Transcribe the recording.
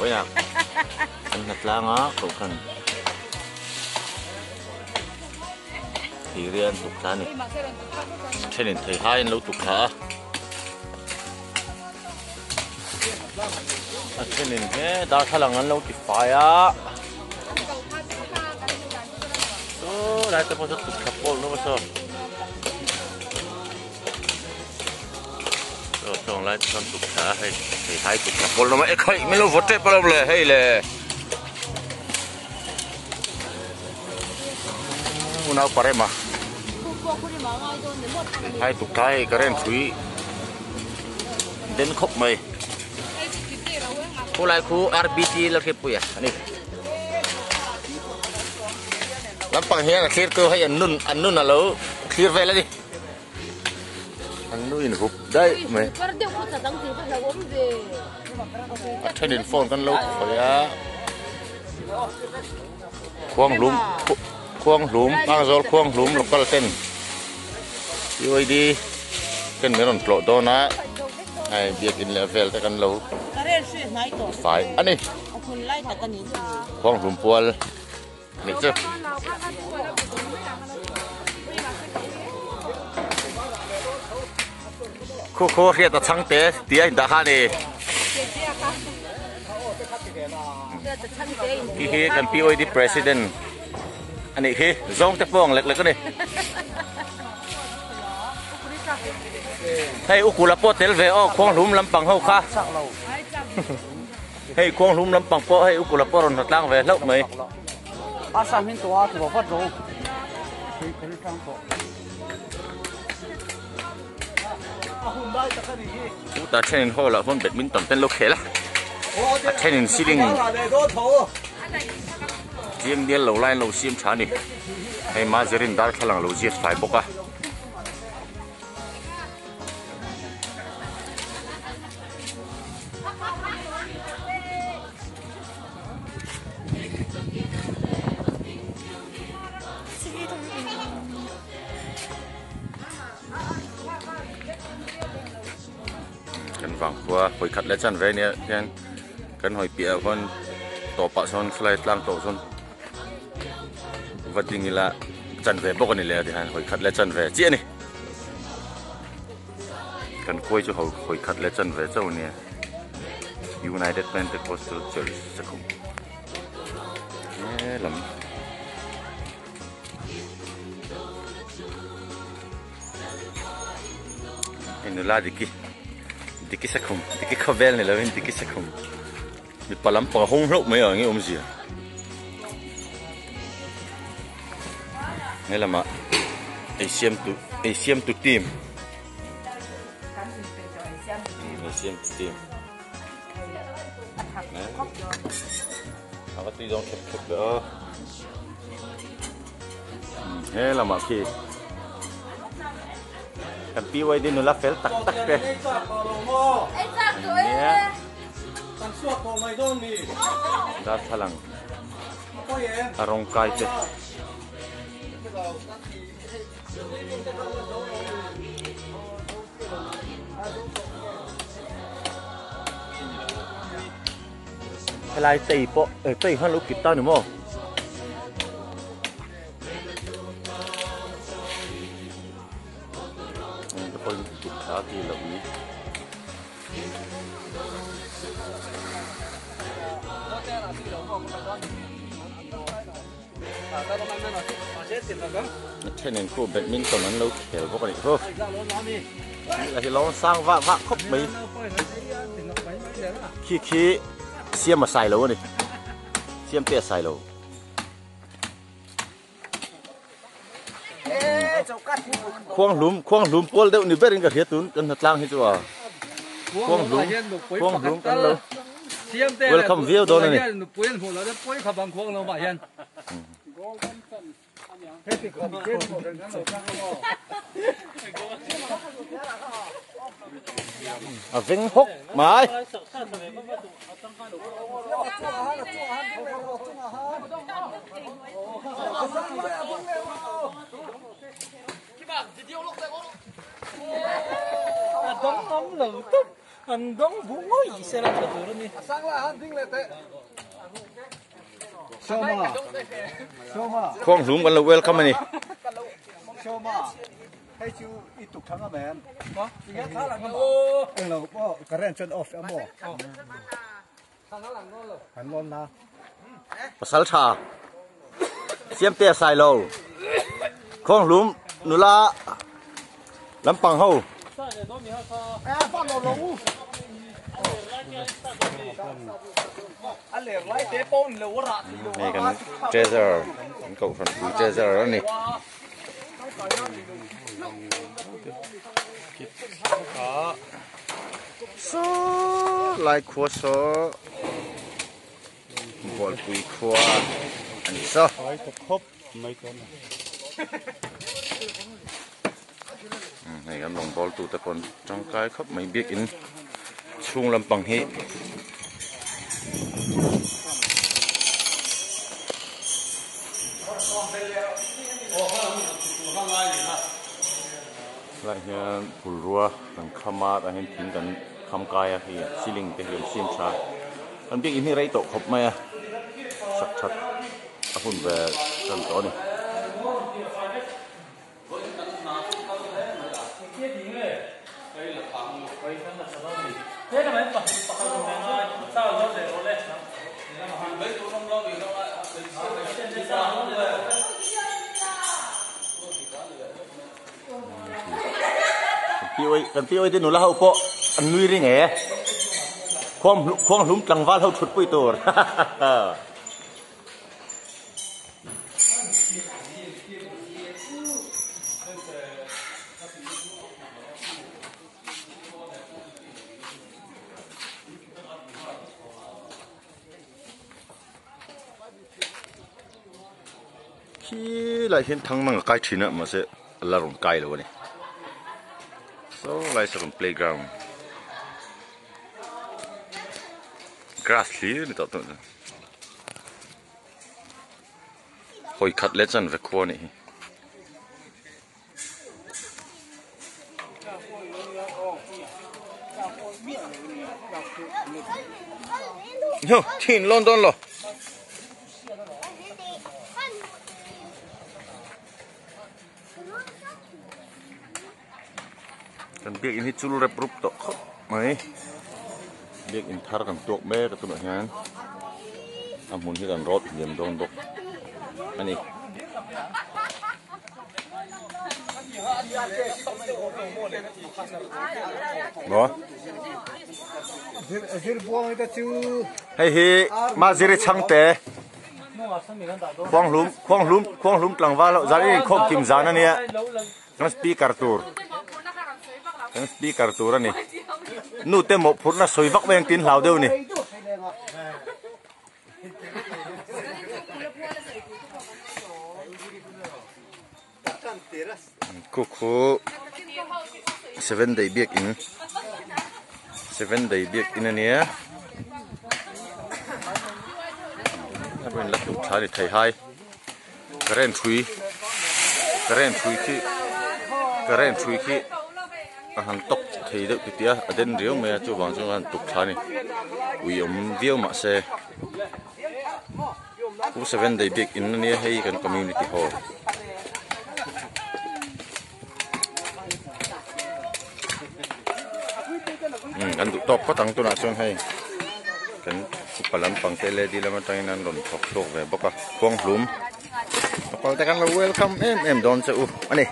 Vawiinah kan hna tlang a kohhran theiria an tuk thla a ni. Thenin thei hai an lo tuk thla a. A thenin he darthlalang an lo ti fai a. Saw lai te pawh saw tuk thla pawl nawk a saw. Saw sawng lai te sawn tuk thla a hei thei hai tuk thla pawl nawk a ekhai min lo vaw tep alawm le hei le. Unau parem a. Hai tuk thla hei current hrui den khawp mai. Khulai khu RBT la hriatpui a ani. Lampang hian a thlir tu hei an nun an nun a lo thlir vel a ni. An nu in hup daih mai. A thenin phone kan lo khawih a. Khuanghlum Khuanghlum Ngangzawl Khuanghlum local ten UID ten min rawn tlawh dawn a hei biakin leh vel te kan lo fai a ni Khuanghlum pual nih chu. Khu khu hriat a chhang te tih a indah kha a ni. Khi hi kan POD President a nih khi zawng te pawh ang lek lek a ni. Hei ukula pawh tel ve aw khuanghlum lampang ho kha. Hei khuanghlum lampang pawh hei ukula pawh rawn hnatlang ve hlauh mai. Chutah thenin hall ah chuan badminton te an lo khel a, a thenin ceiling chiang dial lo lai an lo siam tha a ni, hei Mazerin darthlalang a lo ziak fai bawk a. Kan vang khua hawi khat leh chan ve ania hian kan hawi piah ah khuan tawpah sawn thlai tlang tawh sawn va ding ila chan ve bawk a ni leh a tihian hawi khat leh chan ve chiah a ni kan khuai chu hawi khat leh chan ve chauh a nia United Pentecostal Church Sakhum helam. Hei nula diki diki sakhum diki khawvel ni lovin diki sakhum mipa lampang a hawng hlauh mai ang nge awmzia he lamah ei siam tu ei siam tu team ei siam tu team a va tui zawng khep khep ve aw. He lamah khi kan PYD nula fel tak tak te nia darthlalang a rawng kai te Helai tei pawh eh tei khan lo kit ta ni maw? Heng te pawhin kit thla a ti loh ni. A thenin khu badminton an lo khel bawk a nih chu. A hi lo sang vah vah khawp mai. Khi khi siam a sai lo a ni. Siam te a sai lo. Khuanghlum khuanghlum pawl deuh ni berin ka hria tun kan hnatlang hi chu a. Khuanghlum khuanghlum kan lo welcome viau dawn a ni. A veng hawk mai. Han dawng buh ngawih sela tha tur a ni. Khuang hlum kan lo welcome a ni. Pasal tha Siamtea Sailo Khuanghlum nula lampang ho. Hei kan treasurer kan kohhran pui treasurer a ni. Saw lai khua saw Bualpui khua a ni saw. Hei kan rawngbâwl tute pawh an tangkai khawp mai biakin chhung lampang hi. Helaiah hian phulrua kan kham a tah hian thing kan kham kai a hei ceiling te hi an siam tha a kan biakin hi rei tawh khawp mai a sak that a hun ve tan tawh a ni. Kan pi awite nula ho pawh an nui ring e khuanghlum tlangval ho thutpui tur. Khi lai hian thang mang a kai thin a mahse a la rawn kai lo a ni saw lai saw kan playground grass hlir a ni tawh tawh hawi khat leh chuan ve khua a nih hi. Hio thin lawn dawn lo. Kan biakinn hi chul rep rup tawh khawp mai. Biakinn thar kan tuak mek a tunah hian a hmun hi kan rawt hliam dawn bawk a ni. Maw? Hei hi Maziri Chhangte Khuanghlum Khuanghlum Khuanghlum tlangval ho zan in inkhawm kim zan a nia. Kan speaker tur kan speaker tur a ni. Nu te mawhphurhna sawi vak mai ang tin hlau deuh a ni. Khu khu seven day biakin seven day biakin a nia a rawn la tuk tha a ni thei hai current hrui current hrui khi current hrui khi a han tawk thei deuh titi a a den riau mai a chuvang chuan a han tuk thla a ni ui awm viau mahse Pu seven day biakin a nia hei kan community hall. Kan duh tawk phawt ang tunah chuan hei kan upa lampang te lady lam atangin an rawn thawk chhuak ve bawk a khuanghlum pakal te kan lo welcome em em dawn che u a ni.